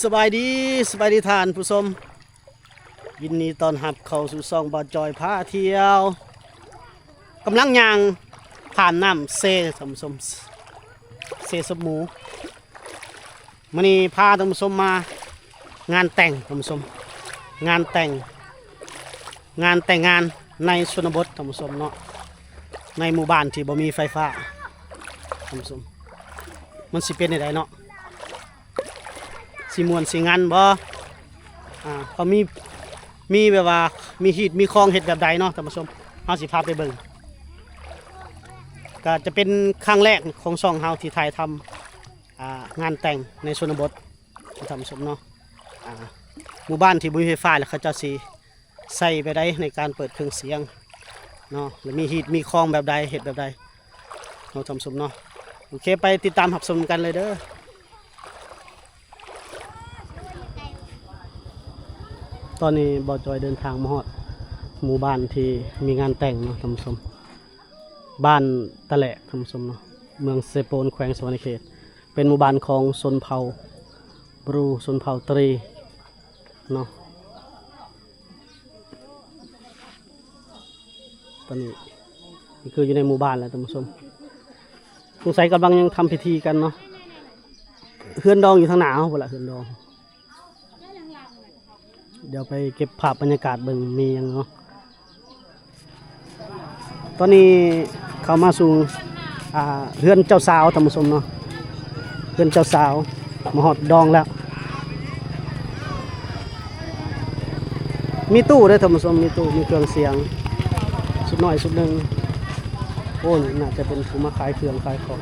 ສະບາຍດີ ສະບາຍດີທ່ານຜູ້ຊົມ ຍິນດີຕ້ອນຮັບເຂົ້າສູ່ຊ່ອງບ່າວຈອຍພາທ່ຽວ. ກຳລັງຍ່າງຂ້າມນ້ຳເຊ ທ່ານຜູ້ຊົມ ເຊສົບໝູ. ມື້ນີ້ພາທ່ານຜູ້ຊົມມາງານແຕ່ງ ທ່ານຜູ້ຊົມ ງານແຕ່ງ ງານແຕ່ງງານໃນຊົນນະບົດ ທ່ານຜູ້ຊົມເນາະ ໃນໝູ່ບ້ານທີ່ບໍ່ມີໄຟຟ້າ ທ່ານຜູ້ຊົມ ມັນຊິເປັນແນວໃດເນາະ ຊິມ່ວນຊິມັນບໍ່ ອ່າ ເຂົາມີ ມີແບບວ່າ ມີຮີດມີຄອງເຮັດແບບໃດເນາະ ທ່ານຜູ້ຊົມ ເຮົາຊິພາໄປເບິ່ງ. ກະຈະເປັນຄັ້ງແລກຂອງຊ່ອງເຮົາທີ່ຖ່າຍທຳ ອ່າ ງານແຕ່ງໃນຊົນນະບົດ ທ່ານຜູ້ຊົມເນາະ ອ່າ ໝູ່ບ້ານທີ່ບໍ່ມີໄຟຟ້າ ແລ້ວເຂົາເຈົ້າຊິໃສ່ແບບໃດໃນການເປີດເຄື່ອງສຽງເນາະ ແລ້ວມີຮີດມີຄອງແບບໃດ ເຮັດແບບໃດເນາະ ທ່ານຜູ້ຊົມເນາະ. ໂອເຄ ໄປຕິດຕາມຮັບຊົມກັນເລີຍເດີ. ຕອນນີ້ບ່າວຈອຍເດີນທາງມາຮອດໝູ່ບ້ານທີ່ມີງານແຕ່ງເນາະ ທ່ານຜູ້ຊົມ ບ້ານຕະແຫຼກ ທ່ານຜູ້ຊົມເນາະ ເມືອງເຊໂປນ ແຂວງສະຫວັນນະເຂດ ເປັນໝູ່ບ້ານຂອງຊົນເຜົ່າບຣູ ຊົນເຜົ່າຕະຣີເນາະ. ຕອນນີ້ຄືຢູ່ໃນໝູ່ບ້ານແລ້ວ ທ່ານຜູ້ຊົມ ສົງໄສກຳລັງຍັງທຳພິທີກັນເນາະ ເຮືອນດອງຢູ່ທາງໜ້າເຮົາພຸ້ນລະ ເຮືອນດອງ. ດຽວໄປເກັບພາບບັນຍາກາດເບິ່ງມີຫຍັງເນາະ. ຕອນນີ້ເຂົ້າມາສູ່ ອ່າ ເຮືອນເຈົ້າສາວ ທ່ານຜູ້ຊົມເນາະ ເຮືອນເຈົ້າສາວ ມາຮອດດອງແລ້ວ. ມີຕູ້ເດີທ່ານຜູ້ຊົມ ມີຕູ້ ມີເຄື່ອງສຽງ ຊຸດນ້ອຍຊຸດໜຶ່ງ. ໂອ້ ນີ້ໜ້າຈະເປັນຜູ້ມາຂາຍເຄື່ອງຂາຍຂອງ.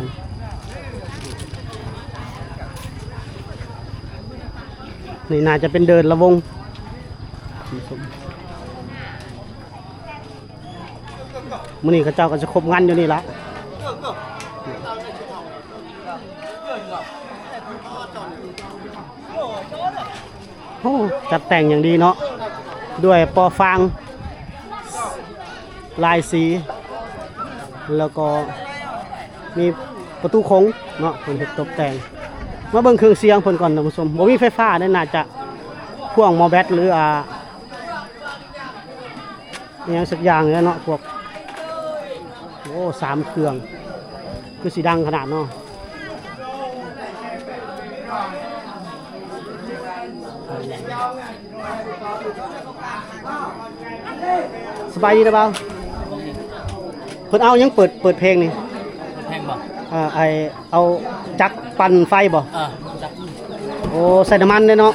ນີ້ໜ້າຈະເປັນເດີ່ນລະວົງ. ມື້ນີ້ເຂົາເຈົ້າກໍຈະຄົບງານຢູ່ນີ້ລະ. ໂອ້ ຈັດແຕ່ງຢ່າງດີເນາະ ດ້ວຍປໍຟາງ ລາຍສີ ແລ້ວກໍມີປະຕູໂຂງເນາະ ເພິ່ນເຮັດຕົບແຕ່ງ. ມາເບິ່ງເຄື່ອງສຽງເພິ່ນກ່ອນທ່ານຜູ້ຊົມ ບໍ່ມີໄຟຟ້າເດ້ ໜ້າຈະພວກໝໍແບັດ ຫຼື ອ່າ ອີ່ຫຍັງສັກຢ່າງນີ້ແຫຼະເນາະ ພວກ ໂອ້ ສາມເຄື່ອງ ຄືຊິດັງຂະໜາດເນາະ. ສະບາຍດີນະບ່າວ. ເພິ່ນເອົາຫຍັງເປີດ ເປີດເພງນີ້? ເປີດເພງບໍ່? ເອີ ໄອ້ ເອົາຈັກປັ່ນໄຟບໍ່? ເອີ ຈັກ. ໂອ້ ໃສ່ນ້ຳມັນເດ້ເນາະ.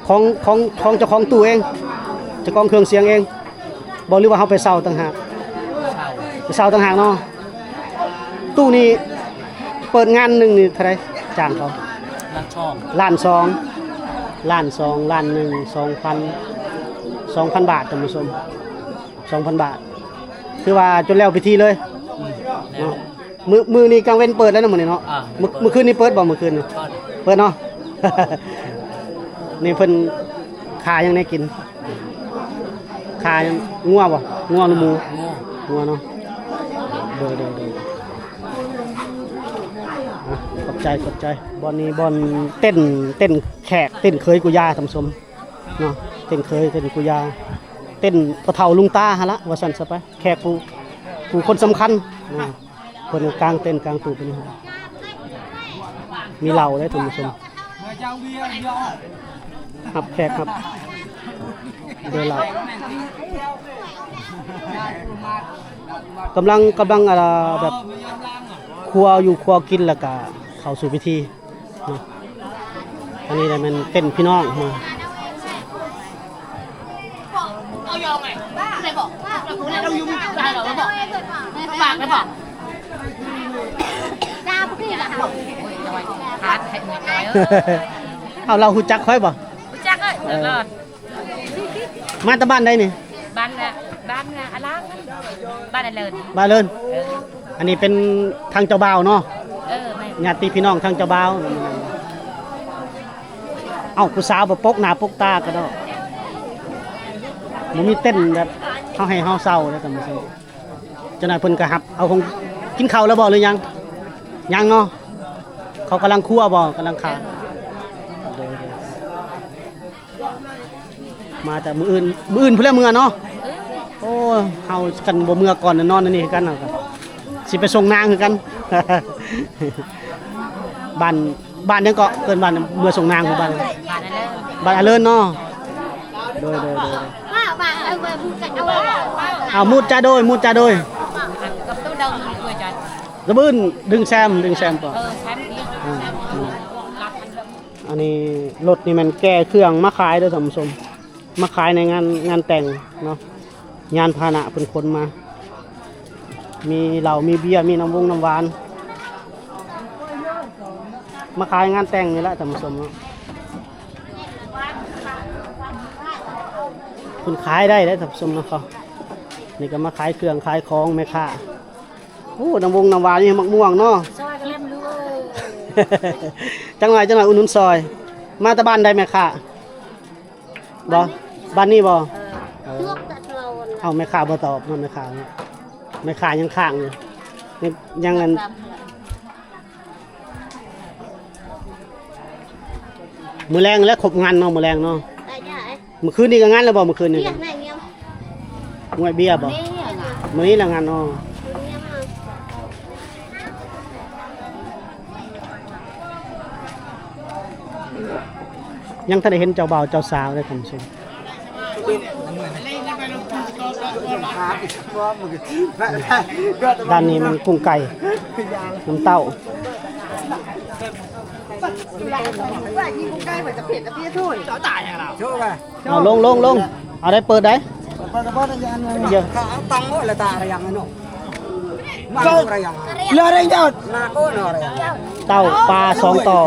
ຂອງ ຂອງ ຂອງເຈົ້າຂອງຕູ້ເອງ ເຈົ້າຂອງເຄື່ອງສຽງເອງບໍ່ ຫຼືວ່າເຮົາໄປເຊົ່າຕ່າງຫາກ? ເຊົ່າ ໄປເຊົ່າຕ່າງຫາກເນາະ. ຕູ້ນີ້ເປີດງານໜຶ່ງນີ້ເທົ່າໃດ? ຈ້າງເຂົາ ລ້ານສອງ ລ້ານສອງ ລ້ານສອງ ລ້ານໜຶ່ງ ສອງພັນ ສອງພັນບາດ ທ່ານຜູ້ຊົມ ສອງພັນບາດ ຄືວ່າຈົນແລ້ວພິທີເລີຍ. ອືມ ເນາະ ມື້ ມື້ນີ້ກາງເວັນເປີດແລ້ວເນາະ ມື້ນີ້ເນາະ. ອ່າ ມື້ ມື້ຄືນນີ້ເປີດບໍ່? ມື້ຄືນນີ້ ເປີດ ເປີດເນາະ. ນີ້ເພິ່ນຂາຍຫຍັງແນ່ກິນ? ຂາຍຫຍັງ? ງົວບໍ່? ງົວຫຼືໝູ? ງົວ ງົວເນາະ. ໂດຍ ໂດຍ ໂດຍ ອ່ະ ຂອບໃຈ ຂອບໃຈ. ບ່ອນນີ້ບ່ອນເຕັ້ນ ເຕັ້ນແຂກ ເຕັ້ນເຂີຍກູ່ຍ່າ ທ່ານຜູ້ຊົມເນາະ. ເຕັ້ນເຂີຍ ເຕັ້ນກູ່ຍ່າ ເຕັ້ນພໍ່ເຖົ້າລຸງຕາຫັ້ນລະ ວ່າຊັ້ນຊະໄປ. ແຂກຜູ້ ຜູ້ຄົນສຳຄັນເນາະ. ເພິ່ນກາງເຕັນກາງຕູບເປັນ ມີເຫຼົ້າເດ້ທ່ານຜູ້ຊົມ ຮັບແຂກ ຮັບເດີເຫຼົ້າ. ກຳລັງ ກຳລັງ ອ່າ ແບບຄົວຢູ່ຄົວກິນ ແລ້ວກະເຂົ້າສູ່ພິທີ. ເນາະ ອັນນີ້ແຫຼະແມ່ນເຕັ້ນພີ່ນ້ອງເນາະ. ເອົາ ລາວຮູ້ຈັກຂ້ອຍບໍ່? ຮູ້ຈັກເອີຍ ເອີ ມາແຕ່ບ້ານໃດນີ້? ບ້ານ ບ້ານອາລາງ ບ້ານອາເລີນ ບ້ານເລີນ. ເອີ ອັນນີ້ເປັນທາງເຈົ້າບ່າວເນາະ. ເອີ ແມ່ນ ຍາດຕິພີ່ນ້ອງທາງເຈົ້າບ່າວ. ເອົ້າ ຜູ້ສາວບໍ່ປົກໜ້າປົກຕາກະດອກ ບໍ່ມີເຕັນແບບເຮົາໃຫ້ເຮົາເຊົ່າເດ້ທ່ານຜູ້ຊົມ. ຈັກໜ້ອຍເພິ່ນກະຮັບເອົາຂອງ ກິນເຂົ້າແລ້ວບໍ່ ຫຼືຍັງ? ຍັງເນາະ. ເຂົາກຳລັງຄົວບໍ່? ກຳລັງຂາຍ. ມາແຕ່ມື້ອື່ນ ມື້ອື່ນພຸ້ນແຫຼະເມືອເນາະ. ໂອ້ ເຮົາຄັນບໍ່ເມືອກ່ອນນອນອັນນີ້ຄືກັນ ເຮົາກໍຊິໄປສົ່ງນາງຄືກັນ. ບ້ານ ບ້ານຫຍັງເກາະ? ເອີ້ນບ້ານເມືອສົ່ງນາງ ບ້ານ ບ້ານອາເລີນເນາະ. ໂດຍ ໂດຍ ໂດຍ ເອົາ ມຸດຈາໂດຍ ມຸດຈາໂດຍ. ລະບືນດຶງແຊມ ດຶງແຊມເກາະ. ອັນນີ້ລົດນີ້ແມ່ນແກ່ເຄື່ອງມາຂາຍເດີທ່ານຜູ້ຊົມ ມາຂາຍໃນງານ ງານແຕ່ງເນາະ. ຍານພາຫະນະເພິ່ນຂົນມາ ມີເຫຼົ້າ ມີເບຍ ມີນ້ຳວົງນ້ຳຫວານ ມາຂາຍງານແຕ່ງນີ້ແຫຼະທ່ານຜູ້ຊົມເນາະ. ເພິ່ນຂາຍໄດ້ເດ້ທ່ານຜູ້ຊົມເນາະ. ເຂົານີ້ກໍມາຂາຍເຄື່ອງຂາຍຂອງແມ່ຄ້າ. ໂອ້ ນ້ຳວົງນ້ຳຫວານ ມີໝາກມ່ວງເນາະ. ຈັກໜ່ອຍ ຈັກໜ່ອຍ ອຸດໜູນຊ່ອຍ. ມາແຕ່ບ້ານໃດແມ່ຄ້າ? ບໍ່ ບ້ານນີ້ບໍ່? ເອີ ເອົ້າ ແມ່ຄ້າບໍ່ຕອບເນາະ ແມ່ຄ້າເນາະ. ແມ່ຄ້າຍັງຄ້າງຢູ່ ຍັງ ຍັງອັນ ມື້ແລງແລ້ວຄົບງານເນາະ ມື້ແລງເນາະ. ມື້ຄືນນີ້ກໍງານແລ້ວບໍ່? ມື້ຄືນນີ້ ງວດເບຍບໍ່? ມື້ນີ້ລະງານເນາະ. ຍັງທັນໄດ້ເຫັນເຈົ້າບ່າວເຈົ້າສາວເລີຍທ່ານຜູ້ຊົມ. ດ້ານນີ້ມັນກຸ້ງໄກ່ ນ້ຳເຕົ້າ. ເອົາລົງ ລົງ ລົງ ເອົາໄດ້ເປີດໄດ້. ເຕົ້າປາສອງຕໍ່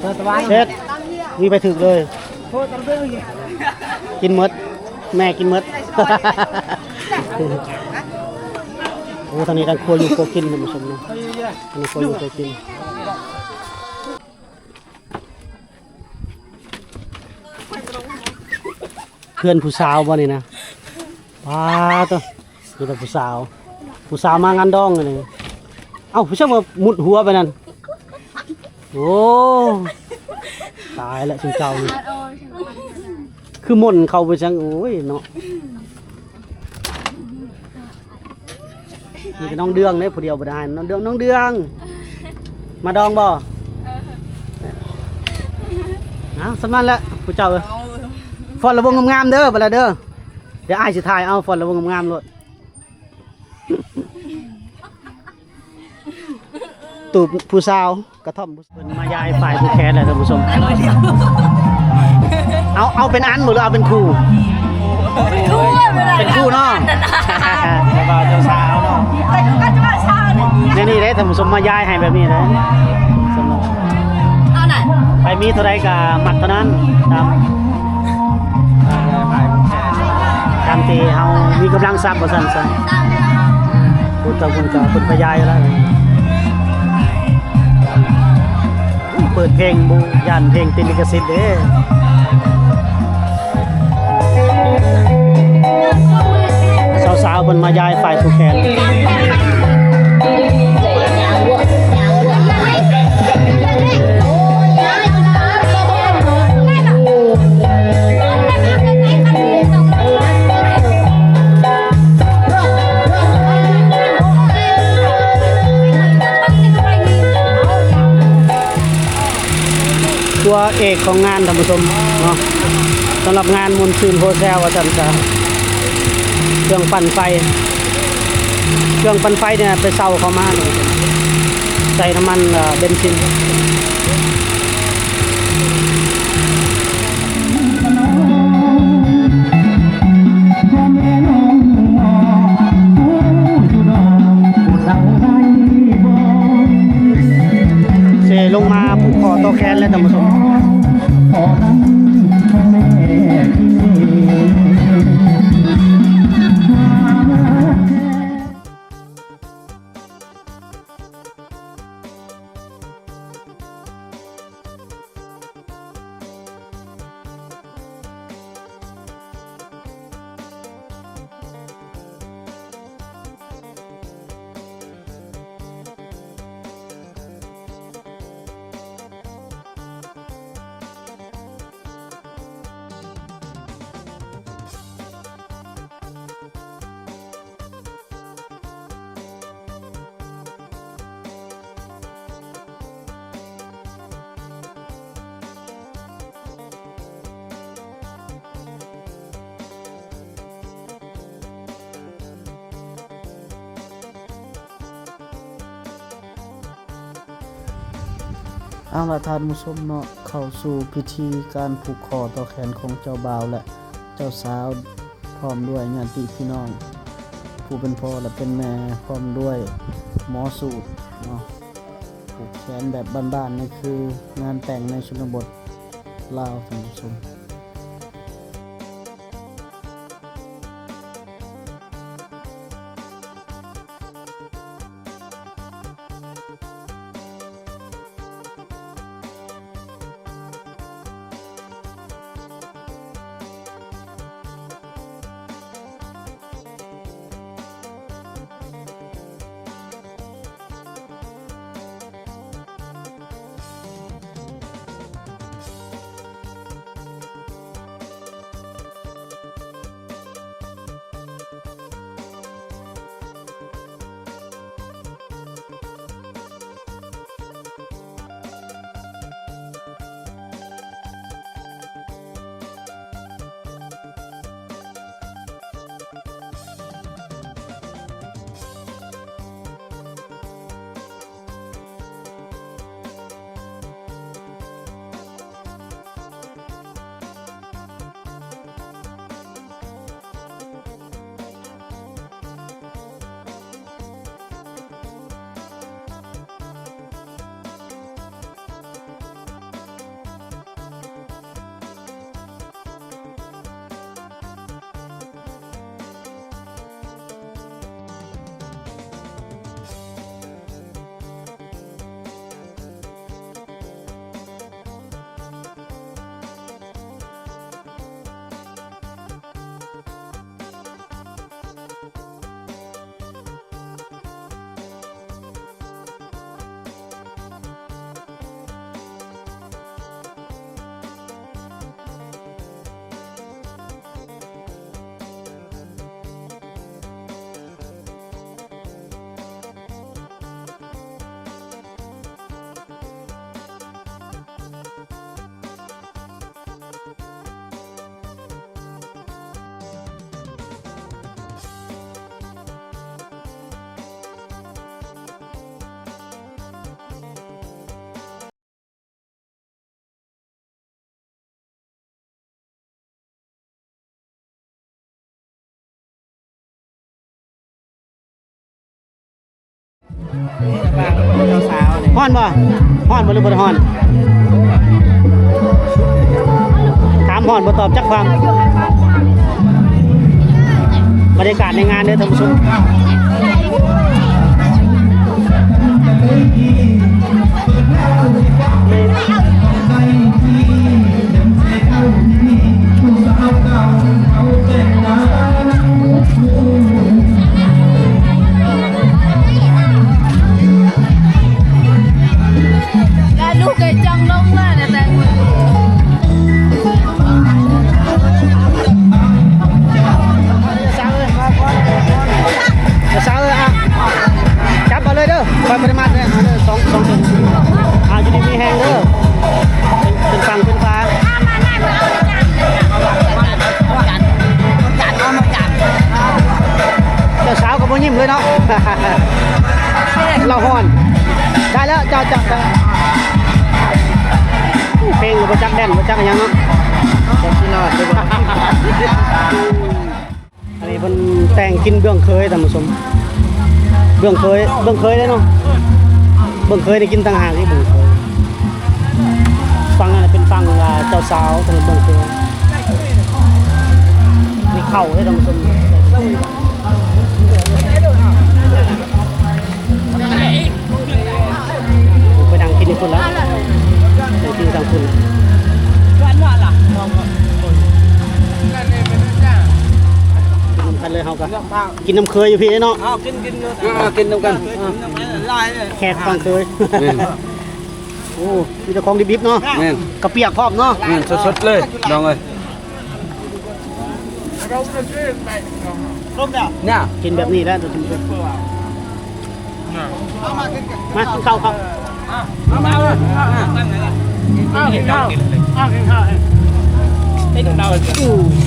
ເສັດ ມີໄປຖືກເລີຍ ກິນໝົດ ແມ່ກິນໝົດ. ໂອ້ ທາງນີ້ທາງຄົວຢູ່ຄົວກິນທ່ານຜູ້ຊົມເນາະ ທາງນີ້ຄົວຢູ່ຄົວກິນ. ເພື່ອນຜູ້ສາວບໍ່ນີ້ນະ? ປາໂຕ ມີແຕ່ຜູ້ສາວ ຜູ້ສາວມາງານດອງອັນນີ້. ເອົ້າ ຜູ້ຊາຍມາມຸດຫົວໄປນັ້ນ. ໂອ້ ຕາຍແລ້ວຊຸມເຈົ້ານີ້ ຄືມົນເຂົ້າໄປຈັ່ງ ໂອ້ຍເນາະ. ມີແຕ່ນ້ອງເດືອງເດ້ ຜູ້ດຽວບໍ່ໄດ້ ນ້ອງເດືອງ ນ້ອງເດືອງ ມາດອງບໍ່? ເອົ້າ ສ່ຳນັ້ນແຫຼະຜູ້ເຈົ້າເອີຍ. ຟ້ອນລະວົງງາມໆເດີ ບັດລະເດີ ດຽວອ້າຍຊິຖ່າຍເອົາ ຟ້ອນລະວົງງາມໆໂລດ. ຕູບຜູ້ສາວ ກະທ່ອມ ເພິ່ນມາຢາຍຝ່າຍຜູ້ແຄນແລ້ວທ່ານຜູ້ຊົມ. ເອົາ ເອົາເປັນອັນບໍ່ ຫຼືເອົາເປັນຄູ່? ເປັນຄູ່ ເປັນຄູ່ເນາະ ເຈົ້າບ່າວເຈົ້າສາວເນາະ. ແນວນີ້ເດ້ທ່ານຜູ້ຊົມ ມາຢາຍໃຫ້ແບບນີ້ເດ້. ເອົາໄປມີເທົ່າໃດກະມັດເທົ່ານັ້ນ ຕາມ ຕາມທີ່ເຮົາມີກຳລັງຊັບວ່າຊັ້ນຊະ. ພຸ້ນທາງພຸ້ນກະເພິ່ນໄປຢາຍແລ້ວ ເປີດເພງ ບໍ່ຢ້ານເພງຕິດລິຂະສິດເດ້. ສາວໆເພິ່ນມາຢາຍຝ່າຍຜູ້ແຄນ. ຕົວເອກຂອງງານທ່ານຜູ້ຊົມເນາະ ສຳລັບງານມ່ວນຊື່ນໂຮແຊວວ່າຊັ້ນຊະ. ເຄື່ອງປັ່ນໄຟ ເຄື່ອງປັ່ນໄຟນີ້ໄປເຊົ່າເຂົາມາ ໃສ່ນ້ຳມັນ ເອີ ເບັນຊິນ. ເຊລົງມາຜູກຄໍຕໍ່ແຂນແລ້ວທ່ານຜູ້ຊົມ. ເອົາລະທ່ານຜູ້ຊົມເນາະ, ເຂົ້າສູ່ພິທີການຜູກຂໍ້ຕໍ່ແຂນຂອງເຈົ້າບ່າວ ແລະ ເຈົ້າສາວ ພ້ອມດ້ວຍຍາດຕິພີ່ນ້ອງ ຜູ້ເປັນພໍ່ ແລະ ເປັນແມ່ ພ້ອມດ້ວຍໝໍສູດເນາະ, ຜູກແຂນແບບບ້ານໆ ໃນຄືງານແຕ່ງໃນຊົນນະບົດລາວ ທ່ານຜູ້ຊົມ. ฮ้อนบ่? ฮ้อนบ่ ຫຼື ບໍ່ได้ฮ้ອນ? ຖາມຮ້ອນບໍ່ຕອບຈັກຄຳ. ບັນຍາກາດໃນງານເດີທ່ານຜູ້ຊົມ. ສາວເອີຍ ອ່ະ ຈັບເອົາເລີຍເດີ ຂ້ອຍບໍ່ໄດ້ມັດເດີ ເອົາເດີ ສອງ ສອງ ອ່າ ຢູ່ດີມີແຮງເດີ ເປັນ ເປັນຝັ່ງເປັນຝາ. ເຈົ້າສາວກໍບໍ່ຍິ້ມເລີຍເນາະ ລາວຮ້ອນ. ໄດ້ແລ້ວ ເຈົ້າ ເຈົ້າ ເພງບໍ່ຈັກແດນ ບໍ່ຈັກຫຍັງເນາະ ຈັກຊິລອດຫຼືບໍ່. ອັນນີ້ເພິ່ນແຕ່ງກິນເບື້ອງເຄີຍ ທ່ານຜູ້ຊົມ ເບື້ອງເຄີຍ ເບື້ອງເຄີຍເດ້ເນາະ ເບື້ອງເຄີຍໄດ້ກິນຕ່າງຫາກ ນີ້ເບື້ອງເຄີຍ. ຝັ່ງນັ້ນເປັນຝັ່ງ ອ່າ ເຈົ້າສາວ ເພິ່ນເບິ່ງເຄີຍ ມີເຂົ້າເດ້ທ່ານຜູ້ຊົມ. ໄປນັ່ງກິນຢູ່ພຸ້ນລະ ໄປກິນທາງພຸ້ນ ກິນນຳກັນເລີຍເຮົາກະ ກິນນຳເຄີຍຢູ່ພີ້ເນາະ. ເອົາ ກິນ ກິນ ເອີ ກິນນຳກັນ ແຂກຝັ່ງເຄີຍ. ແມ່ນ. ໂອ້ ມີແຕ່ຂອງດິບໆເນາະ. ແມ່ນ. ກະປຽກພ້ອມເນາະ. ແມ່ນ ສົດໆເລີຍນ້ອງເອີຍ. ເນຍ ກິນແບບນີ້ແຫຼະ ມາກິນເຂົ້າ ເຂົ້າ ເອົາ ກິນເຂົ້າ ເອົາ ກິນເຂົ້າ ເອົາ ກິນເ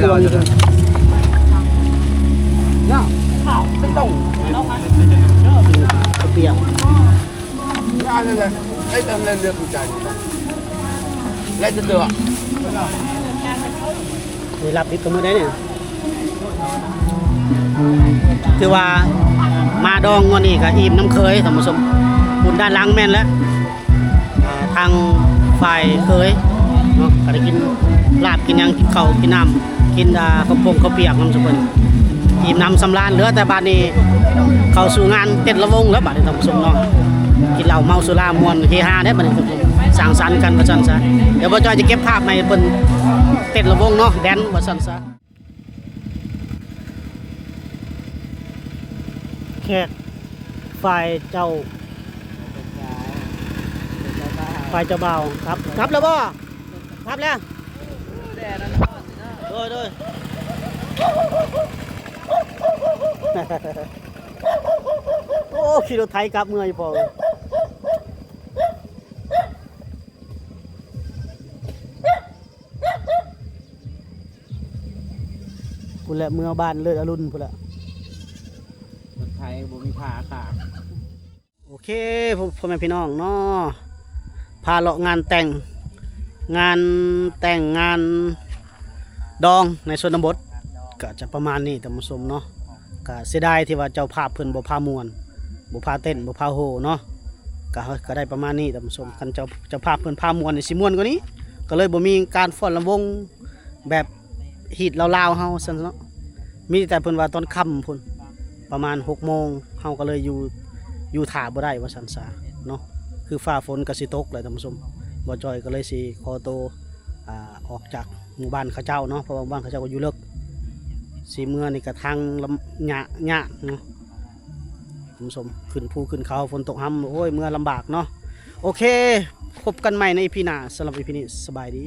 ຂົ້າ. ປຽກ. ໄດ້ຮັບອິດກັບມື້ໃດນີ້ ຖືວ່າມາດອງງວດນີ້ກໍອີ່ມນຳເຂີຍ ທ່ານຜູ້ຊົມ. ພຸ້ນດ້ານຫຼັງແມ່ນແລ້ວ ອ່າ ທາງຝ່າຍເຂີຍເນາະ ກໍໄດ້ກິນລາບກິນຫຍັງ ກິນເຂົ້າກິນນ້ຳ ກິນ ອ່າ ເຂົ້າໂພງເຂົ້າປຽກນຳຊຸມເພິ່ນ ອີ່ມໜຳສຳລານ. ເຫຼືອແຕ່ບາດນີ້ເຂົ້າສູ່ງານເຕັ້ນລຳວົງແລ້ວ ບາດນີ້ທ່ານຜູ້ຊົມເນາະ ກິນເຫຼົ້າເມົາສຸລາມ່ວນເຮຮາເດ້ ບາດນີ້ທ່ານຜູ້ຊົມ ສັງສັນກັນວ່າຊັ້ນຊະ. ດຽວບ່າວຈ້ອຍຈະເກັບພາບໃຫ້ເພິ່ນເຕັ້ນລຳວົງເນາະ ແດນວ່າຊັ້ນຊະ. ແຂກຝ່າຍເຈົ້າ ຝ່າຍເຈົ້າບ່າວ ກັບ ກັບແລ້ວບໍ່? ກັບແລ້ວ ໂດຍ ໂດຍ. ໂອ້ ຂີ່ລົດໄຖກັບເມືອອີ່ພໍ່ເອີຍ. ພຸ້ນແຫຼະ ເມືອບ້ານເລີດອະລຸນພຸ້ນແຫຼະ ລົດໄຖບໍ່ມີຜ້າຂາດ. ໂອເຄ ພໍ່ ພໍ່ແມ່ພີ່ນ້ອງເນາະ ພາເລາະງານແຕ່ງ ງານແຕ່ງ ງານດອງໃນຊົນນະບົດ ກໍຈະປະມານນີ້ທ່ານຜູ້ຊົມເນາະ. ກໍເສຍດາຍທີ່ວ່າເຈົ້າພາບເພິ່ນບໍ່ພາມ່ວນ ບໍ່ພາເຕັ້ນ ບໍ່ພາໂຮເນາະ ກໍ ກໍໄດ້ປະມານນີ້ທ່ານຜູ້ຊົມ. ຄັນເຈົ້າ ເຈົ້າພາບເພິ່ນພາມ່ວນນີ້ ຊິມ່ວນກວ່ານີ້ ກໍເລີຍບໍ່ມີການຟ້ອນລຳວົງແບບຮີດລາວໆເຮົາຊັ້ນເນາະ. ມີແຕ່ເພິ່ນວ່າຕອນຄ່ຳພຸ້ນ ປະມານຫົກໂມງ ເຮົາກໍເລີຍຢູ່ ຢູ່ຖ້າບໍ່ໄດ້ວ່າຊັ້ນຊະເນາະ. ຄືຟ້າຝົນກໍຊິຕົກແຫຼະທ່ານຜູ້ຊົມ ບ່າວຈ້ອຍກໍເລີຍຊິຂໍໂຕ ອ່າ ອອກຈາກໝູ່ບ້ານເຂົາເຈົ້າເນາະ ເພາະວ່າໝູ່ບ້ານເຂົາເຈົ້າກໍຢູ່ເລິກ ຊິເມືອນີ້ກໍທາງລຳ ຍາກ ຍາກເນາະທ່ານຜູ້ຊົມ ຂຶ້ນພູຂຶ້ນເຂົາ ຝົນຕົກຮຳ ໂອ້ຍ ເມືອລຳບາກເນາະ. ໂອເຄ ພົບກັນໃໝ່ໃນອີພີໜ້າ ສຳລັບອີພີນີ້ ສະບາຍດີ.